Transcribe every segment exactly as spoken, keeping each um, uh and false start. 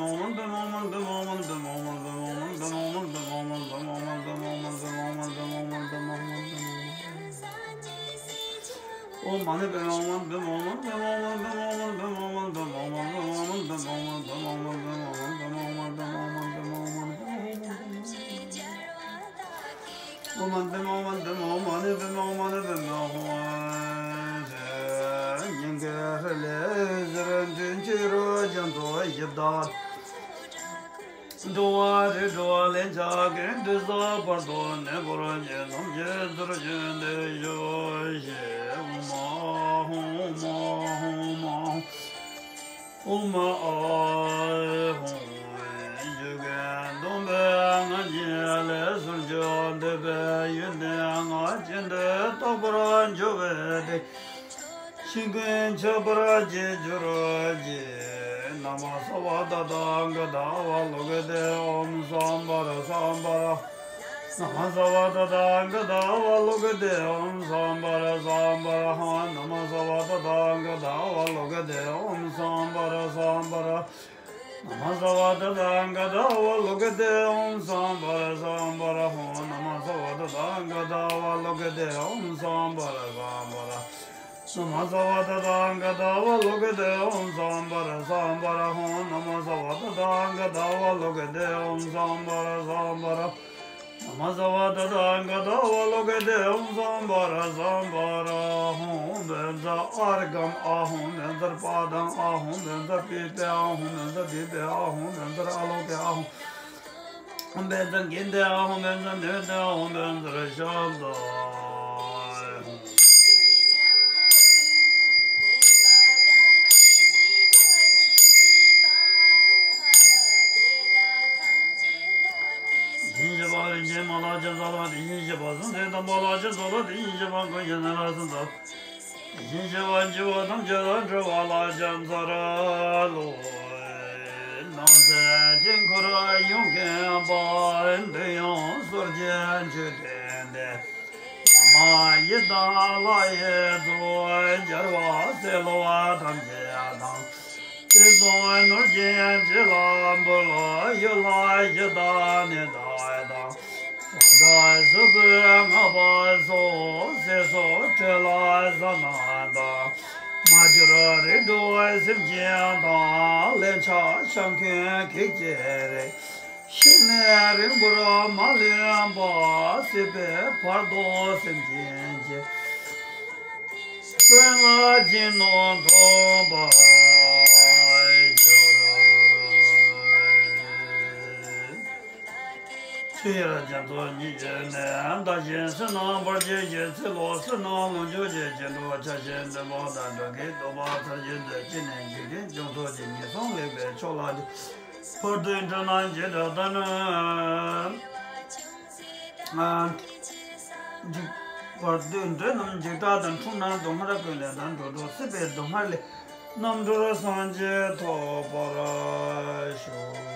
ཨོཾ་ཨ་ཏི་མ་ཨོཾ་ཨ་ཏི་མ་ཨོཾ་ཨ་ནི་པི་མ་ཨོཾ་ཨ་ནི་པི་མ་ཧོ། སྙིང་གའི་ཧྲཱི་ལས་ཟེར་འདྲེན་ཕྱི་རོལ་རྒྱ་མཚོ་ཞིབ་བརྡལ། འགྲོ་བ་རིགས་དྲུག་ལན་ཆགས་ཀྱི་འདུས་བྱས་བར་དོ་གནས་སྐོར་གྱི་ཐམས་ཅད་ཚུར་བྱོན་ཏེ་ཞུ་ཞེས། ཨོཾ་ཨཱཿཧཱུྃ་ཨོཾ་ཨཱཿཧཱུྃ་ཨཱཿཧཱུྃ་ཨོཾ་ཨཱཿཧཱུྃ། ཨོཾ་ཨཱཿཧཱུྃ། ཨོཾ་ཨཱཿཧཱུྃ། ཡུལ་གྱི་སྡོམ་པས་ང་རྒྱལ་ལས་སོར་ཆུད་འདོད་པའི་ཡོན་ཏན་ང་ཅི་འདོད་རྟོགས་པར་འགྱུར་བའི་ཕྲིན་ཆེན་ཀུན་ཁྱབ་པར་བྱེད་གྱུར་ཅིག། ན་མ་སརྦ་ཏ་ཐཱ་ག་ཏ་ཨ་བ་ལོ་ཀི་ཏེ་ཨོཾ་སཾ་བྷཱ་ར་སཾ་བྷཱ་ར། ན་མ་སརྦ་ཏ་ཐཱ་ག་ཏ་ཨ་བ་ལོ་ཀི་ཏེ་ཨོཾ་སཾ་བྷཱ་ར་སཾ་བྷཱ་ར་ཧཱུྃ། ན་མ་སརྦ་ཏ་ཐཱ་ག་ཏ་ཨ་བ་ལོ་ཀི་ཏེ་ཨོཾ་སཾ་བྷཱ་ར་སཾ་བྷཱ་ར། ན་མ་སརྦ་ཏ་ཐཱ་ག་ཏ་ཨ་བ་ལོ་ཀི་ཏེ་ཨོཾ་སཾ་བྷཱ་ར་སཾ་བྷཱ་ར་ཧཱུྃ། ན་མ་སརྦ་ཏ་ཐཱ་ག་ཏ་ཨ་བ་ལོ་ཀི་ཏེ་ཨོཾ་སཾ་བྷཱ་ར་སཾ་བྷཱ་ར། ན་མ་སརྦ་ཏ་ཐཱ་ག་ཏ་ཨ་བ་ལོ་ཀི་ཏེ་ཨོཾ་སཾ་བྷཱ་ར་སཾ་བྷཱ་ར་ཧཱུྃ། ན་མ་སརྦ་ཏ་ཐཱ་ག་ཏ་ཨ་བ་ལོ་ཀི་ཏེ་ཨོཾ་སཾ་བྷཱ་ར་སཾ་བྷཱ་ར། ན་མ་སརྦ་ཏ་ཐཱ་ག་ཏ་ཨ་བ་ལོ་ཀི་ཏེ་ཨོཾ་སཾ་བྷཱ་ར་སཾ་བྷཱ་ར་ཧཱུྃ། བཛྲ་ཨརྒྷཾ་ཨཱཿཧཱུྃ། བཛྲ་པཱདཾ་ཨཱཿཧཱུྃ། བཛྲ་པུཥྤེ་ཨཱཿཧཱུྃ། བཛྲ་དཱིཔེ་ཨཱཿཧཱུྃ། བཛྲ་ཨཱ་ལོ་ཀེ་ཨཱཿཧཱུྃ། བཛྲ་གནྡྷེ་ཨཱཿཧཱུྃ། བཛྲ་ནཻ་ཏཾ་ཨཱཿཧཱུྃ། བཛྲ་ཤབྡ་ཨཱཿཧཱུྃ། དེ་བཞིན་གཤེགས་པ་རིན་ཆེན་མ་ལ་ཕྱག་འཚལ་ལོ། དེ་བཞིན་གཤེགས་པ་སྲོང་བཙན་སྒམ་པོ་ལ་ཕྱག་འཚལ་ལོ། དེ་བཞིན་གཤེགས་པ་མགོན་ཞྭ་ནས་ལ་ཕྱག་འཚལ་ལོ། དེ་བཞིན་གཤེགས་པ་བྱེ་བ་ཐམས་ཅད་དང་འདྲ་བ་ལ་ཕྱག་འཚལ་ལོ། རྣམ་སྲས་དཀྱིལ་འཁོར་ཡོངས་ཁེངས་པ། མདུན་ཡང་སོར་གྱི་མཆོད་རྟེན་ཏེ། ཡ་མ་ཡི་དྭགས་ལྷ་ཡི་གཙོ། རྒྱལ་བ་སྲས་ལོ་བ་ཐམས་ཅད་དང་། དེ་ཚོགས་ནོར་གྱི་བྱེ་ལ་འབུལ། གཡུལ་ལྷ་གཞི་བདག་ནི་བདག་དང་། སྒར་སྲིན་པོ་ལྔ་པ་སོགས། སྲས་སོགས་ཁྲོ་ལ་ཟ་ན་དང་། མ་གྱུར་རིགས་དྲུག་སེམས་ཅན་དང་། ལན་ཆགས་ཤ་འཁོན་གེགས་བྱེད་རིགས། ཤི་ནས་རིང་པོར་མ་ལུས་པ། སྲིད་པའི་བར་དོ་སེམས་ཅན་གྱི། དོན་ལ་སྦྱིན་ནོ་ཐོབ་པར་འགྱུར། ཆུ་ཡུར་རྒྱ་མཚོ་གཉིས་ཀྱི་གནས། ཟླ་གཞོན་བསོད་ནམས་འབར་བའི་རྒྱལ། ཚེ་ལོ་བསོད་ནམས་ལོངས་སྤྱོད་ཀྱི། སྐྱེ་འགྲོ་ཆགས་ཞེན་འདུན་པ་དང་འགྲོ་ཀུན་སྡུག་པ་མཐར་ཕྱིན་ཏེ། སྐྱེས་ནས་འཇིག་རྟེན་སྐྱོང་ཕྱོགས་ཀྱི། ངན་སོང་ལེགས་པའི་ཕྱོགས་ལ་སྐྱེ། བར་དོའི་འགྲོ་རྣམས་ཇི་འདྲ་ལྟར། ཨ་འཇིག་བར་དོའི་འགྲོ་རྣམས་འཇིགས་སྐྲག་དང་། འཁྲུལ་སྣང་སྡུག་བསྔལ་ཀུན་ལས་བསྒྲལ། འགྲོ་དྲུག་སྲིད་པའི་སྡུག་བསྔལ་ལས། རྣམ་གྲོལ་སངས་རྒྱས་ཐོབ་པར་ཤོག།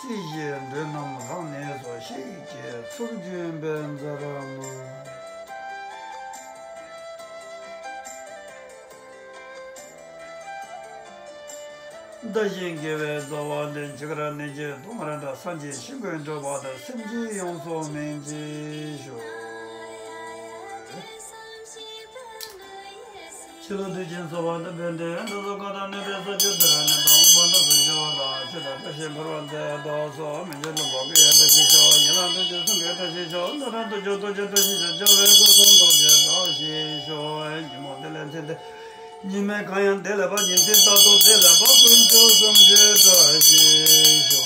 སྲིད་ཞིའི་འགྲོ་རྣམས་རང་ནས་སུ། གཤེགས་བགྱིས་ཚུར་བྱོན་པའི་མཛད་རྣམས། བདག་གཞན་དགེ་བའི་རྩ་བ་འདི། འཇིགས་སྐྲག་ནད་ཀྱི་སྡུག་བསྔལ་དང་། སངས་རྒྱས་ཆོས་ཀུན་འགྲུབ་པ་དང་། སེམས་ཅན་ཡོངས་སུ་སྨིན་ཅིང་ཤོག། ཕྱི་ལོ་དུས་ཆེན་གསོལ་བ་འདེབས་པའི་འདྲེན། འགྲོ་དྲུག་གང་དང་ནུས་པའི་ས་བཅུ་དེར་གནས་དང་། བར་དོ་བོད་ཤར་བ་དང་། ཆོས་དང་བཀྲ་ཤིས་འཁོར་བ་མཛད་དུ་གསོལ། མི་མཇེད་དུ་འབོད་སྐད་བཀྲ་ཤིས་ཤོག་ཉན་རང་དོན་གྱི་གསུང་གི་བཀྲ་ཤིས་ཤོག་འདུན་རང་དུ་འཇུག་ཐུགས་རྗེ་བཀྲ་ཤིས་ཤོག་རྒྱལ་བའི་སྐུ་གསུང་ཐུགས་རྗེ་བཀྲ་ཤིས་ཤོག་ཉིན་མོ་བདེ་ལེགས་མཚན་བདེ། ཉི་མའི་གང་ཡང་བདེ་ལེགས་པ། ཉིན་མཚན་རྟག་ཏུ་བདེ་ལེགས་པ། དཀོན་མཆོག་གསུམ་གྱི་བཀྲ་ཤིས་ཤོག